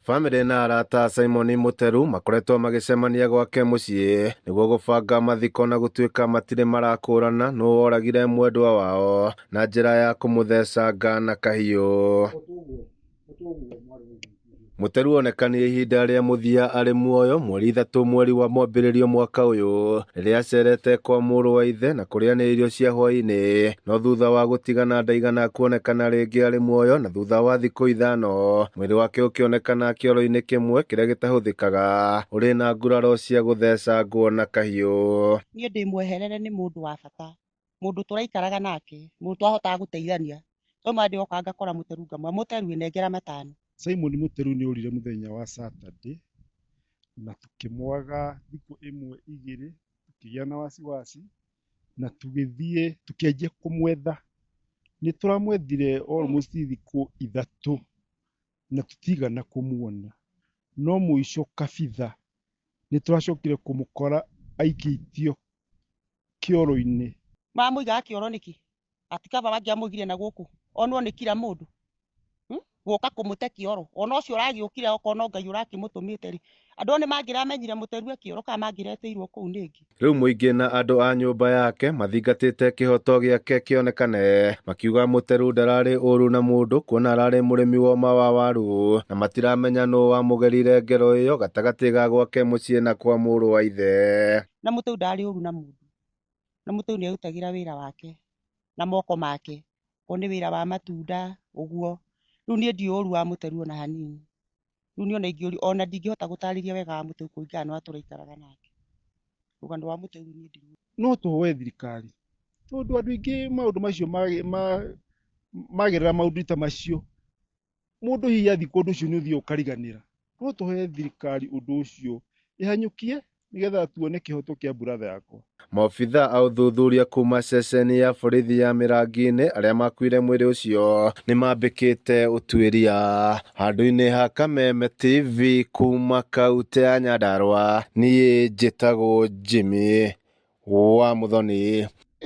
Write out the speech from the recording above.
Bamĩrĩ na arata a Simon Mũteru makoretwo magĩcemania gwake mũciĩ nĩguo gũbanga mathiko na gũtuĩka matirĩ marakũrana nũ woragire mwendwa wao na njĩra ya kũmũthecanga na kahiũ. Mũteru onekanire ihinda rĩa mũthia arĩ muoyo mweri 3 mweri wa mwambĩrĩrio mwaka ũyũ rĩrĩa acerete kwa mũrũ wa ithe na kũrĩanĩra irio cia hwaĩ-inĩ, no thutha wa gũtigana ndaigana kuonekana rĩngĩ arĩ muoyo na thutha wa thikũ 5 mwĩrĩ wake ũkĩonekana kĩoro-inĩ kĩmwe kĩrĩa gĩtahũthĩkaga ũrĩ na nguraro cia gũthecangwo na kahiũ. Niĩ ndĩ mweherere nĩ mũndũ wa bata, mũndũ tũraikaraga nake, mũndũ twahotaga gũteithania. Twauma ndĩoka ngakora Mũteru ngamwĩra Mũteru nengera 5. Simon Mũteru nĩ orire mũthenya wa Saturday na tũkĩmwaga thikũ ĩmwe igĩrĩ, tũkĩgĩa na wasiwasi na tũgĩthiĩ tũkĩanjia kũmwetha. Nĩ tũramwethire almost thikũ 3 na tũtigana kũmuona, no mũico kabitha nĩ tũracokire kũmũkora aikĩtio kĩoro-inĩ. Mamũigaga kĩoro nĩkĩ? Ati kaba mangĩamũigire na gũkũ onwo nĩ kila mũndũ. Gũka kũmũte kĩoro ona ũcio ũragĩũkire okorwo no Ngai ũrakĩmũtũmĩte rĩ, andũ nĩ mangĩramenyire Mũteru e kĩoro kana mangĩretĩirwo kũu nĩngĩ. Rĩu mũingĩ na andũ a nyũmba yake mathingatĩte kĩhoto gĩake kĩonekane, makiuga Mũteru ndararĩ ũru na mũndũ kuona ararĩ mũrĩmi woma wa waru na matiramenya nũ wamũgerire ngero ĩyo gatagatĩ ga gwake mũciĩ na kwa mũrũ wa ithe. Na Mũteru ndararĩ ũru na mũndũ, na Mũteru nĩ arutagĩra wĩra wake na moko make, okorwo nĩ wĩra wa matunda ũguo. Rĩu niĩ ndiũĩ ũru wa Mũteru ona hanini. Rĩu niĩ ona ingĩũrio ona ndingĩhota gũtarĩria wega wa Mũteru kũringana na ũrĩa tũraikaraga nake. Rũgano rwa Mũteru niĩ ndirũĩ. No tũhoe thirikari tondũ andũ aingĩ maũndũ macio magerera maũndũ ta macio, mũndũ hihi athiĩ kũndũ ũcio nĩ ũthiaga ũkariganĩra. No tũhoe thirikari ũndũ ũcio ĩhanyũkie nĩgetha tuone kĩhoto kĩa brother yakwa. Maobithaa a ũthuthuria kuma ceceni ya borithi ya Mĩrangi-inĩ arĩa makuire mwĩrĩ ũcio nĩ mambĩkĩte ũtuĩria. Handũ-inĩ ha Kameme TV kuma kaunti ya Nyandarua, niĩ njĩtagwo Jimmy wa Muthoni.